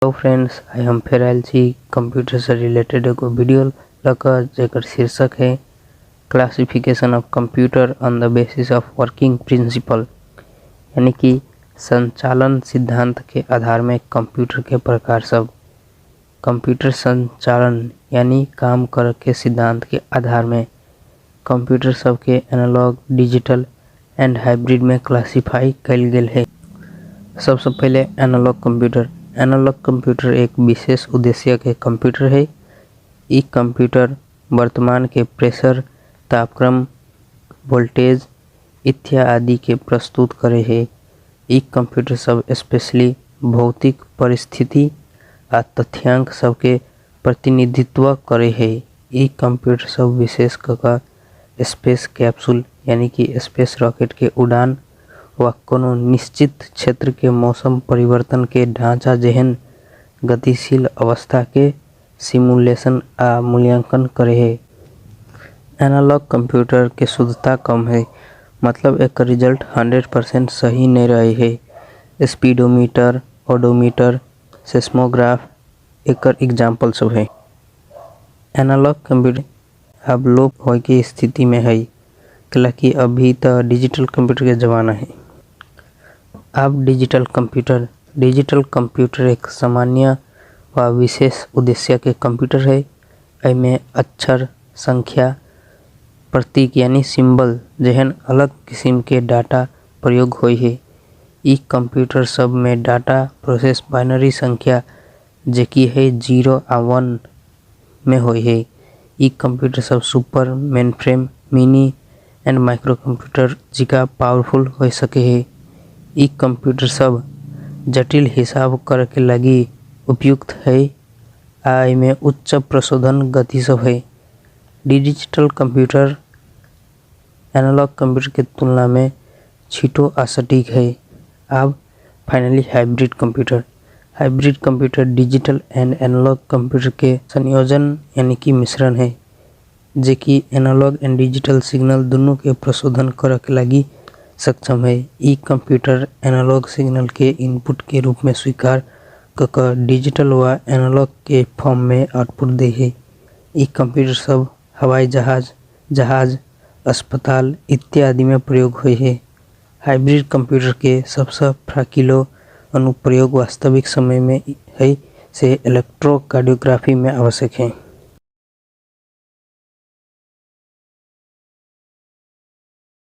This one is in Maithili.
हेलो फ्रेंड्स, आइ हम फेर आयल छी कंप्यूटर से रिलेटेड एगो वीडियो लऽ कऽ जेकर शीर्षक है classification of computer on the basis of working principle, यानी कि संचालन सिद्धांत के आधार में कंप्यूटर के प्रकार सब। कंप्यूटर संचालन यानी काम करे के सिद्धांत के आधार में कंप्यूटर सबके एनालॉग, डिजिटल एंड हाइब्रिड में क्लासिफाई कयल गेल है। सबसे पहले एनालॉग कंप्यूटर। एनालॉग कंप्यूटर एक विशेष उद्देश्य के कंप्यूटर है। ई कंप्यूटर वर्तमान के प्रेशर, तापक्रम, वोल्टेज इत्यादि के प्रस्तुत करे है। ई कंप्यूटर सब स्पेशली भौतिक परिस्थिति आ तथ्यांक सबके प्रतिनिधित्व करे है। ई कंप्यूटर सब विशेष क स्पेस कैप्सूल यानी कि स्पेस रॉकेट के उड़ान वा कोनो निश्चित क्षेत्र के मौसम परिवर्तन के ढांचा जेहन गतिशील अवस्था के सिमुलेशन आ मूल्यांकन करे है। एनालॉग कंप्यूटर के शुद्धता कम है, मतलब एकर रिजल्ट 100% सही नहीं रहे है। स्पीडोमीटर, ओडोमीटर, सेस्मोग्राफ एकर एग्जाम्पल सब है। एनालॉग कंप्यूटर अब लोप होय के स्थिति में है, कैलाकि अभी तो डिजिटल कंप्यूटर के जमाना है। अब डिजिटल कंप्यूटर। डिजिटल कंप्यूटर एक सामान्य व विशेष उद्देश्य के कंप्यूटर है। एमे अक्षर, संख्या, प्रतीक यानी सिंबल जेहन अलग किस्म के डाटा प्रयोग होय है। ई कंप्यूटर सब में डाटा प्रोसेस बाइनरी संख्या जे कि है 0 आ 1 में होय है। ई कंप्यूटर सब super, mainframe, mini and micro computer जिका पावरफुल हो सके है। ई कंप्यूटर सब जटिल हिसाब करे के लगी उपयुक्त है आ एमे उच्च प्रशोधन गति सब है। डिजिटल कंप्यूटर एनालॉग कंप्यूटर के तुलना में छिटो आ सटीक है। अब finally hybrid computer. Hybrid computer digital and analog computer के संयोजन यानी कि मिश्रण है, जे कि एनालॉग एंड डिजिटल सिग्नल दोनों के प्रशोधन करे के लगी सक्षम है। ई कंप्यूटर एनालॉग सिग्नल के इनपुट के रूप में स्वीकार क डिजिटल व एनालॉग के फॉर्म में आउटपुट दे है। ई कंप्यूटर सब हवाई जहाज, जहाज, अस्पताल इत्यादि में प्रयोग होय है। हाइब्रिड कंप्यूटर के सबसे फराकिलो अनुप्रयोग वास्तविक समय में है से इलेक्ट्रोकार्डियोग्राफी में आवश्यक है।